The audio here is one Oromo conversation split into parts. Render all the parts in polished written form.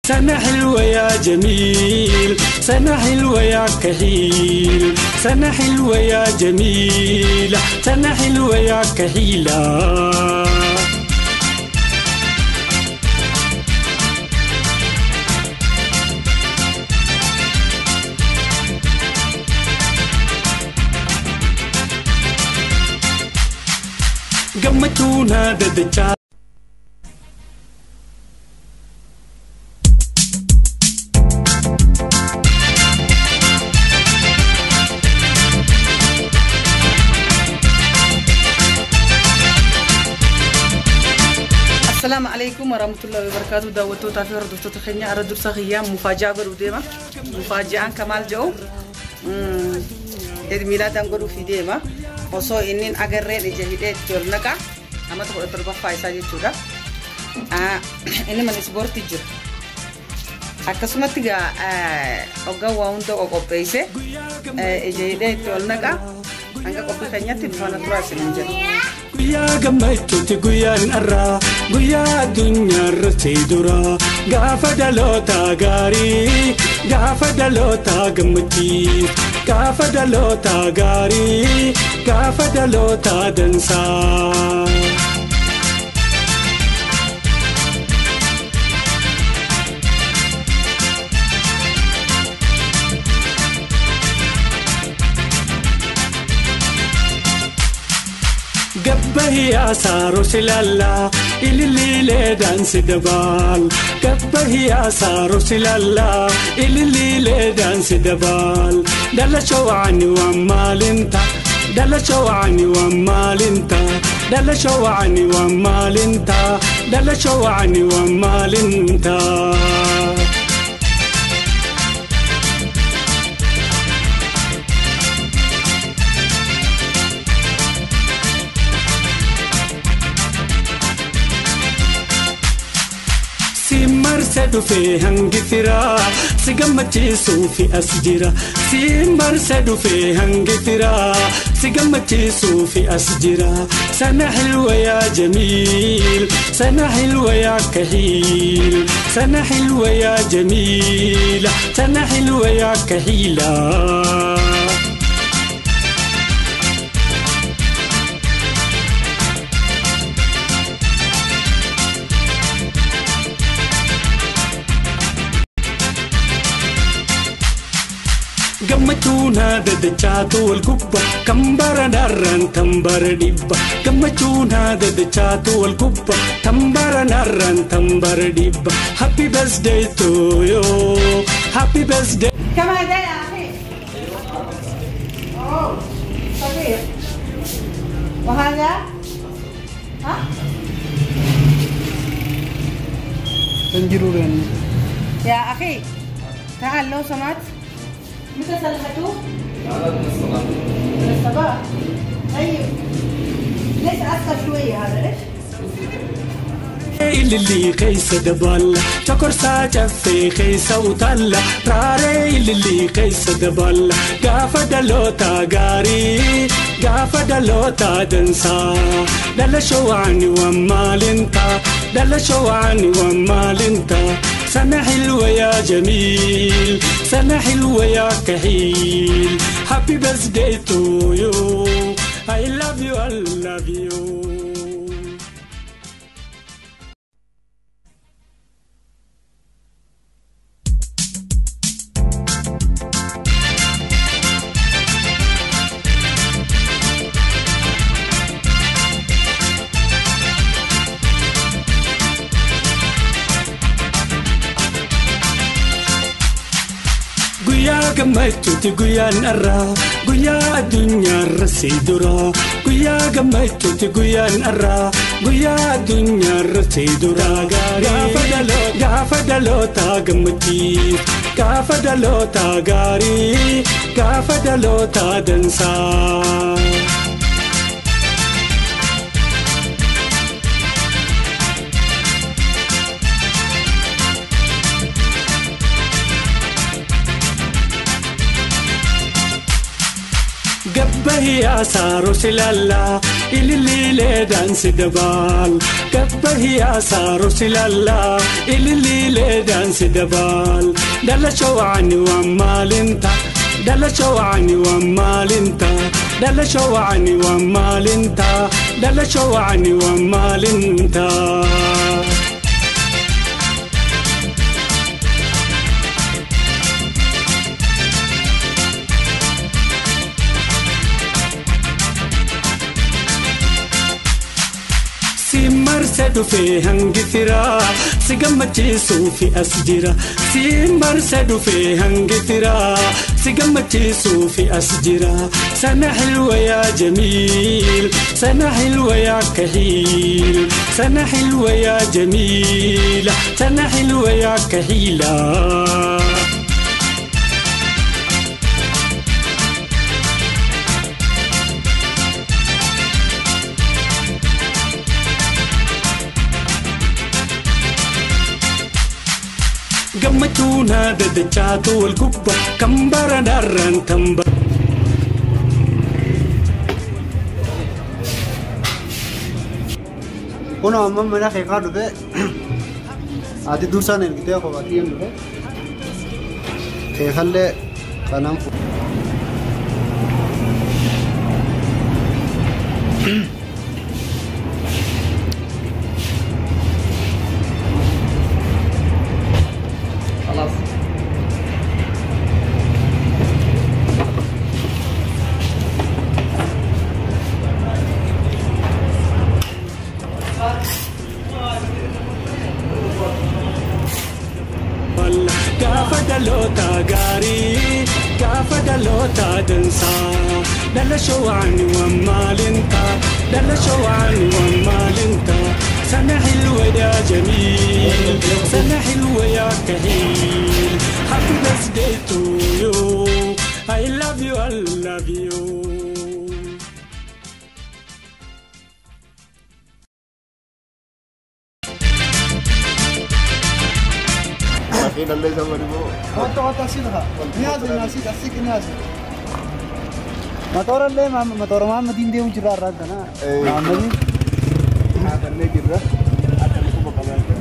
سنة حلوة يا جميل، سنة حلوة يا كحيل، سنة حلوة يا جميل، سنة حلوة يا كحيلة. Gammachuuna dadachaa. السلام عليكم ورحمة الله وبركاته. دعوتو تافي وردفتو تخينيا أرد درسا خيام مفاجأة قرو ديما مفاجأة كمال جو عيد ميلاد قرو في ديما وصو إنين أجرين إجهدت جورنكا أما تقول تربى فايسة جورا إني من إسبور تجر أكسمت تجا أوجا واوندو أوكوبيسة إجهدت جورنكا أنك أوكي خينيا تلفون تراس نجر Guyyaa gammachuuti guyyaan har'aa, guyyaa addunyaa irratti dura. Gaafa dhaloota gaarii, gaafa dhaloota gammachiis, gaafa dhaloota gaarii, gaafa dhaloota dansaa. Gabbahiyaa saaroo silallaa ililiilee daansi dabaal. Gabbahiyaa saaroo silallaa ililiilee daansi dabaal. Dhala shawani waan maalinta, dhala shawani waan maalinta, dhala shawani waan maalinta, dhala shawani waan maalinta. Si marse dhufee hangi firaa, si gammachiisuu fi as jira. Si marse dhufee hangi firaa, si gammachiisuu fi as jira. Sana حلوة يا جميل، سنة حلوة يا كحيل، سنة حلوة يا جميل، سنة حلوة يا كحيلة. Gammachuuna dadachaatu wal gubba, kan bara narraan tan bara dhibba. Gammachuuna dadachaatu wal gubba, kan bara narraan tan bara dhibba. Happy birthday to you, happy birthday. كم هذا يا أخي؟ أوه صغير. وهذا؟ ها؟ يا أخي تعال لو سمحت. متى صلحته؟ من الصباح. من الصباح. طيب ليش أصغر شوية هذا ليش؟ Ililii keessa dabala, chokorsaa caffee keessa utalla. Raaree ililii keessa dabala, gaafa dhaloota gaarii, gaafa dhaloota dansaa. Dhala shawani waan maalinta, dhala shawani waan maalinta. سنة حلوة يا جميل، سنة حلوة يا كحيل. Happy birthday to you, I love you, I love you. Guyyaa gammachuuti guyyaan har'aa, guyyaa addunyaa irratti dura. Guyyaa gammachuuti guyyaan har'aa, guyyaa addunyaa irratti dura. Gaafa dhaloota gammachiis, gaafa dhaloota gaarii, gaafa dhaloota dansaa. Gabbahiyaa saaroo silallaa ililiilee daansi dabaal. Gabbahiyaa saaroo silallaa ililiilee daansi dabaal. Dhala shawani waan maalinta dhala shawani waan maalinta dhala shawani waan maalinta dhala shawani waan maalinta. Si marse dhufee hangi firaa si gammachiisuu fi as jira. Si marse dhufee hangi firaa si gammachiisuu fi as jira. Sana hilwa yaa jamiil sana hilwa yaa kahiil sana hilwa yaa jamiila sana hilwa yaa kahiila. Gammachuuna dadachaatu wal gubba kan bara darraan tamba. Kun amma mana keekaa dhufe ati dursaan ergitee kophaatti hin dhufe keekallee kanaan خلاص. Gaafa dhaloota gaarii gaafa dhaloota dansaa dhala shawani waan maalinta dhala shawani waan maalinta sana hilwa yaa jamiil sana hilwa yaa kahiil happy birthday to you I love you I love you. Matoorallee matoora Mahammadiin deemu jira irraa kana. Mahammadiin. Haadallee jirra. Akka quba qabaatan.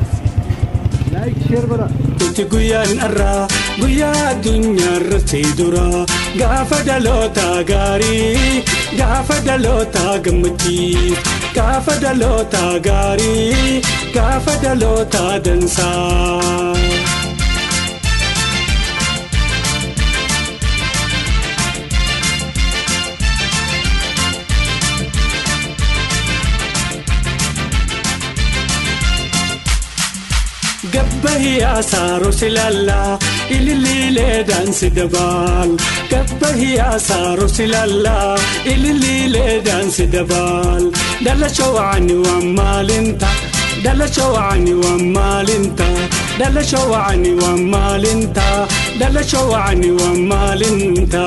Like share godha. Tuti guyyaan irraa guyyaa addunyaa irratti dura gaafa dhaloota gaarii gaafa dhaloota gammachiis gaafa dhaloota gaarii gaafa dhaloota dansaa. Gabbahiyaa saaroo silallaa ililiilee daansi dabaal. Gabbahiyaa saaroo silallaa ililiilee daansi dabaal. Dhala shawani waan maalinta dhala shawani waan maalinta dhala shawani waan maalinta dhala shawani waan maalinta.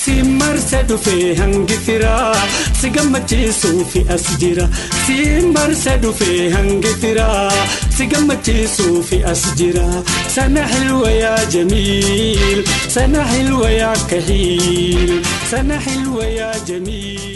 Si marse dhufee hangi firaa si gammachiisuu fi as jira. Si marse dhufee hangi firaa si gammachiisuu fi as jira. Sana hilwa yaa jamiil sana hilwa yaa kahiil sana hilwa yaa jamiil.